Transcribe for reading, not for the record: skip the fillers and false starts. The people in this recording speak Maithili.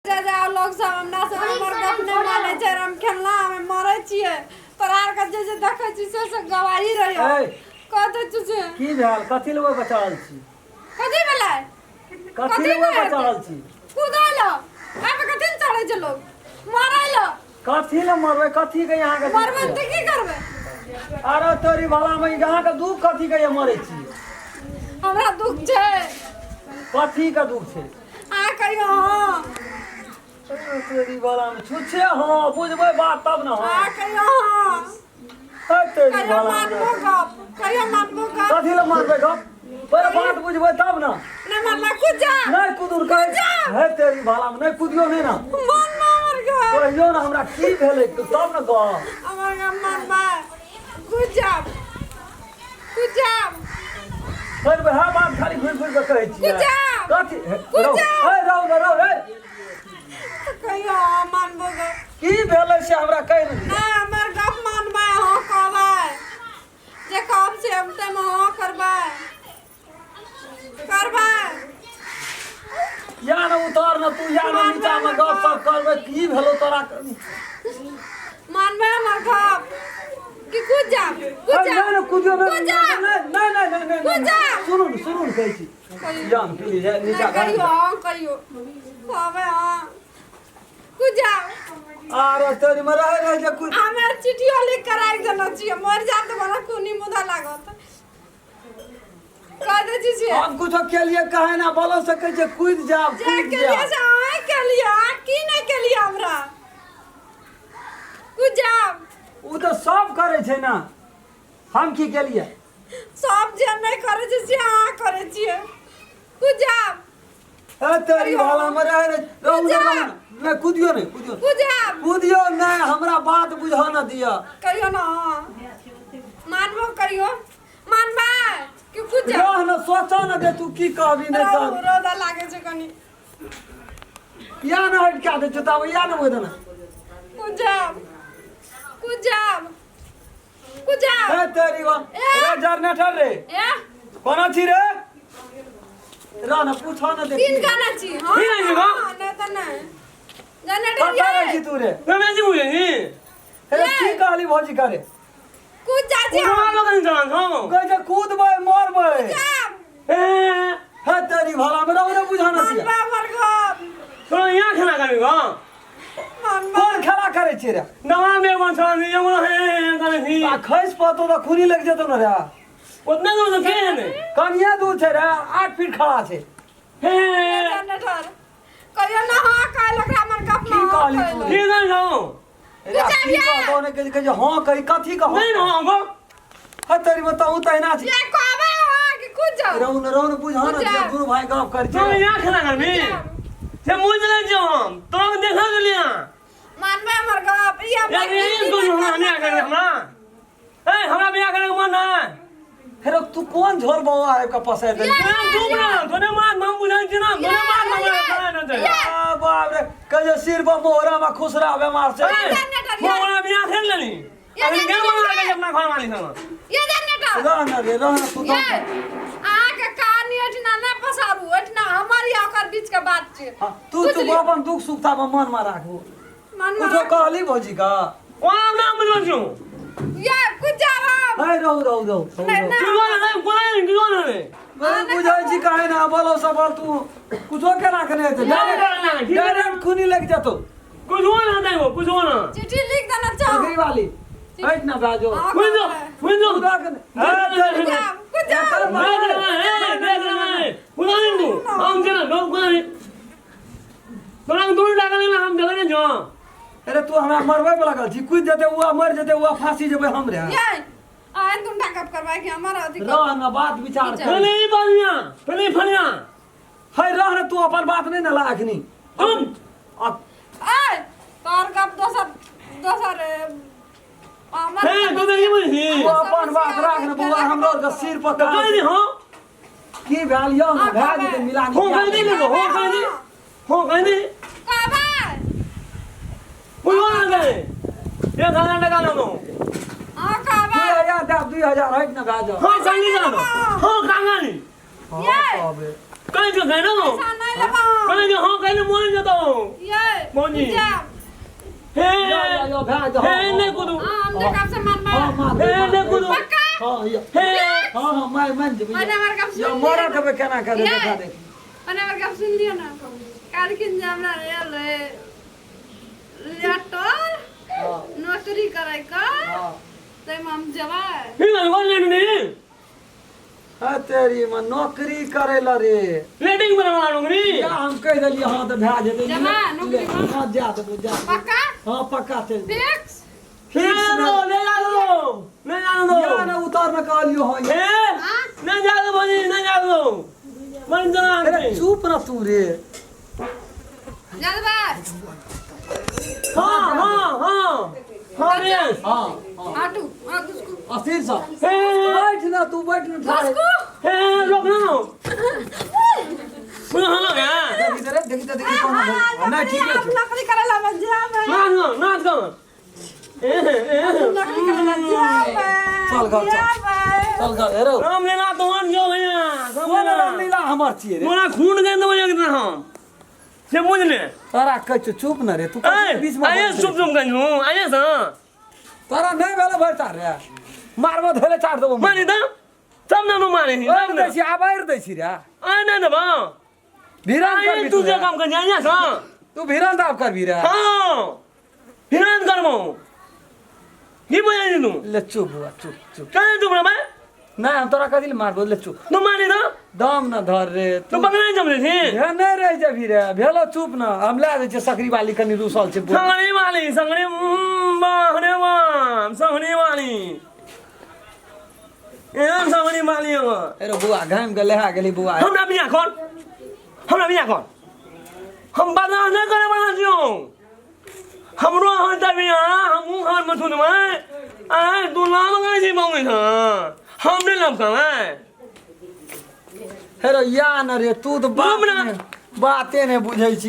जा जा लोग सब हमरा सब हमर गप नहि मानै छै हम खेलना हमे मरै छियै तोरा आरके जे जे देखै छी से से गवाही रहै ए। कह दै छी से की भेल कथी लए बचा रहल छी कथी भेलै कथी लए बचा रहल छी कूदै लए एहिमे कथी लए चढ़ै छै लोग मरै लए कथी लए मरबै कथी के यहाँ के मरबै तऽ की करबै अरे तोरी भला में यहाँ के दुख कथी के मरै छी हमरा दुख छै कथी के दुख छै अहाँ कहियो हँ तोरी भला में छुछे हँ बुझबै बात तब न हँ अहाँ कहियो हँ हे तोरी कहियो भला में मानबो गप कहियो मानबो गप कथी लए मानबै गप पहिले बात बुझबै तब न नहि मानला कुद जा नहि कुदुर कहै हे तेरी भला में नहि कुदियो नहि न मानना हमर गप कहियो न हमरा की भेलै तब न गप हमर गप मानबा कुद जा कुद जा फेर वएह बात खाली घुरि घुरि कऽ कहै छियै कुद जा। कथी हे, कुद रौ जा। हे रौ न रौ रे कहियो अहाँ मानबो गप की भेलै से हमरा कहि ने दिअ नहि हमर गप मानबै अहाँ कहबै जे कहब से हम ताहिमे अहाँ करबै करबै या न उतर न तू या न नीचा मे गप सप करबै की भेलो तोरा मानबै हमर गप कि कूद जाब कूद नहि जाब नहि कुदियो नहि कूद जा। नहि नहि नहि नहि नहि कूद जा। सुनू ने सुनू ने कहै छी कहियो जान प्लीज नीचा नहि कहियो अहाँ कहियो कहबै अहाँ कूद जाब अरे तोरी मे रह रह जे कुद हमे चिट्ठियो लिख के राखि देने छियै मरि जायब तऽ बड़ा खूनी मुदा लागत कह दै छी से हम कुछो केलिए कहे ना बोलो सकै छै कूद जाब जे कूद केलिए जाब से अहाँ केलिए अहाँ की नहि केलिए हमरा कूद जाब ओ तऽ सब करै छै ना हम की केलिए सब जे नहि करै छै से अहाँ करै छियै कूद जाब ए तेरी भाला मे रह रे रहू कूद ने रहू जाब। ने नहि कूदियो नहि कूदियो कूद जाब कूदियो नहि हमरा बात बुझऽ न दिअ कहियो ना मानबो कहियो मानबै कि कूद जाब रह न सोचऽ न दे तू की कहबी नहि कहबी रौदा लागै छै कनि या न हटि कए दै छौ तब या न ओहि दना कूद जाब कूद जाब कूद जाब ए तेरी बा ए! रे जनरेटर रे ए कोना छी रे रह न पूछऽ न दे तीन गाना छी हां तीन गाना छी गो? नहि तऽ नहि जनरेटर कतऽ रहै छी ये तू रे रमेश जी बुझे छी हे की कहली भौजी करे कूद जा छी उठवा लोग नहीं चलान हो कहै छै कूदबै मरबै जाब ए हे तेरी भला मे रह रे बुझा न दिया मानबा हमर गप तो यहाँ खेला करबी गो मानबा कोन खेला करै छी रे दवा में एगो चलान छी एगो हे हे करे छी आ खसि पड़तौ तऽ खूनी लागि जेतौ ने रे उतना दूर तो के है ने कनिए दूर छै रे 8 फीट खड़ा छै हे जनरेटर कहियो ना हां कहल ओकरा हमर गप की ना कहली तू? की जान हो रे आ की कहतौ ने कहै छै हँ कही कथी कह नहीं ना हो गो हे तेरी बताऊ तहिना छी ये कहबै अहाँ कि कूद जाउ रहू ने रहू ने बुझा ने बुझा। दिया दुनू भाई गप करै तो छै यहाँ खेला करबी से मुझ ले जो हम तो देखा गेलिया मानबै हमर गप ई हमरा यार ये दोनों हमरा नहीं करे हमरा ए हमरा बियाह करे के मन है हेरो तू कोन झोर बौआ आबि कऽ पसारि देलही तू ना तोने मार हम बुझाई छी ना तोने मार हमरा करे ना दे आ बाप रे कहियो सिर पर मोहरा में खुश रह बेमार से मोहरा बियाह खेल लेली अभी के मन लगे अपना घर वाली संग ये जनरेटर रह न रे रह न तू ये अहाँके कहानी एहिठिना नहि पसारू एहिठिना हमर या ओकर बीच के बात छै हाँ, तू तू बुझलियै? अपन दुख सुख था मन में राखू मन में कुछो कहली भौजी का ओ ना बुझल छु ये कुछ जाब है रहू रहू रहू रहू, नहीं, रहू। नहीं। तू ना कोना नहीं कोना रे मैं बुझै छी काहे ना बोलो सबल तू कुछो के राखने हेतै ना, ठीक है। डायरेक्ट खूनी लग जेतौ कुछ ना दे वो कुछ ना चिट्ठी लिख देना चाहो बकरी वाली हट ना बाजो हाँ, कुछ दो कुछ दो तू राख ने। अरे तेरी- जाब कुछ जाब एकर ए दे दे कोना नहीं तू हम जना लोग कोना नहीं तोरा दूर लागल ना हम देखने जो अरे तू हमरा मरबै पर लगल छी कूद जेतै ओ मर जेतै ओ फांसी जेबै हम रे ये आए तुम गप करवाए कि हमारा अधिकार रह न बात विचार कर पहले ही बानिया पहले ही फनिया है रह न तू अपन बात नहीं न ला अखनी तुम अब आए तोर गप दोसर दोसर हमर हे तू नहीं बुझी तू अपन बात राख न बौआ हमरो के सिर पर तो कहीं हो की भेल यौ न भए जेतै मिलानी हो कहीं नहीं हो कहीं नहीं हो कहीं नहीं कहबै बुझो ना गए ये खाना लगा लो हाँ कहबै तू या दे 2000 हट न भए जाओ। हाँ कांगी जानो हाँ कांगानी हाँ, ये। तबे। कहीं जो गए ना पैसा नहीं लेबा हम। कहीं जो हाँ कहीं मोन जतो ये मोनी। जा हे या, या, या, भए जाओ। हे नहीं कुदू हाँ हम देखब से मानबा हाँ, मान हे मान नहीं कुदू पक्का हाँ, या। हे हाँ, हाँ, मैं मान जेबै। पहिले हमर गप या सुन मरऽ लिअ देबै केना के ये। देखा देखी। पहिले हमर गप सुन लिअ ना काल्हिखिन जे हमरा आयल रहै लेटर हाँ, नौकरी करैके हाँ। ताहिमे हम जेबै। ही कौन लेने नहीं हाँ, तेरी में नौकरी करे ला रे। लेटिंग बनवा नौकरी या हम कहि देलियै हाँ तऽ भए जेतै। जेबै नौकरी ले, हाँ जा देबै जा देबै। पक्का हाँ पक्का चलि जेबै। फिक्स ले दो ले जा दो ले जा दो या ने उतार ने कहलियो हाँ हे नहीं जा दो बनी नहीं जा दो मन जा अरे चुप न तू रे। जा देबै। हाँ हाँ हाँ हाँ रे हाँ हाँ हटू हाँ घुसकू अस्थिर सँ हे बैठ न तू बैठ न ठाढ़। घुसकू हे रोक ना सुन हाँ लगा देखी तऽ रे देखी तऽ देखी कोना भेल। नहि ठीक हम छै। नौकरी करे ला जेबै। नाच ना नाच कर ए ए नौकरी करे ला जेबै। चल घर, चल। जेबै। चल घर हेरो। राम लीला तो हम जो है कोन रामलीला हमर छियै रे? मोरा खून गंद हो जाए हम से मुझ ने तोरा कहै छियौ चुप न रे तू ए कथी बीच मे आये बोलै चुप चुप कंजू आये सा तोरा नहि भेल भरि चार रे मारबो धोले चाट देबो। मानी दा तब ना नु माने आबि दै छी आब आरि दै छी रे। आये ना दबा भिरन आये करबी तू तू जे रे। काम कर जाए सा तू भिरन दाब करबी रे। हाँ हिरान करमो की बोले तू ले चुप बुआ चुप चुप। कहे तू मैं नहि हम तोरा कथी ले मारबो ले चुप। तू मानी दा दम न धर रे तू तू पकड़े जमले थी हे नहि रहि जेबही रे भेलो चुप न हम लए दै छियै सकरी वाली कनि रुसल छै बुआ। संगनी वाली संगनी बाहरे वाम संगनी वाली एहन संगनी वाली हो अरे बुआ घामि के लेहा गेली बुआ। हमरा बिया कर हमरा बिया कर हम बर्दाश्त नहीं करे वाला छियो हमरो अहाँ तऽ बिया हमहूँ घरमे सुनबै आय तू नाम करै छी मौगी हम नहि लमकबै। हेरो या न रे तू तऽ बात घूम ना। बाते नहि बुझै छी।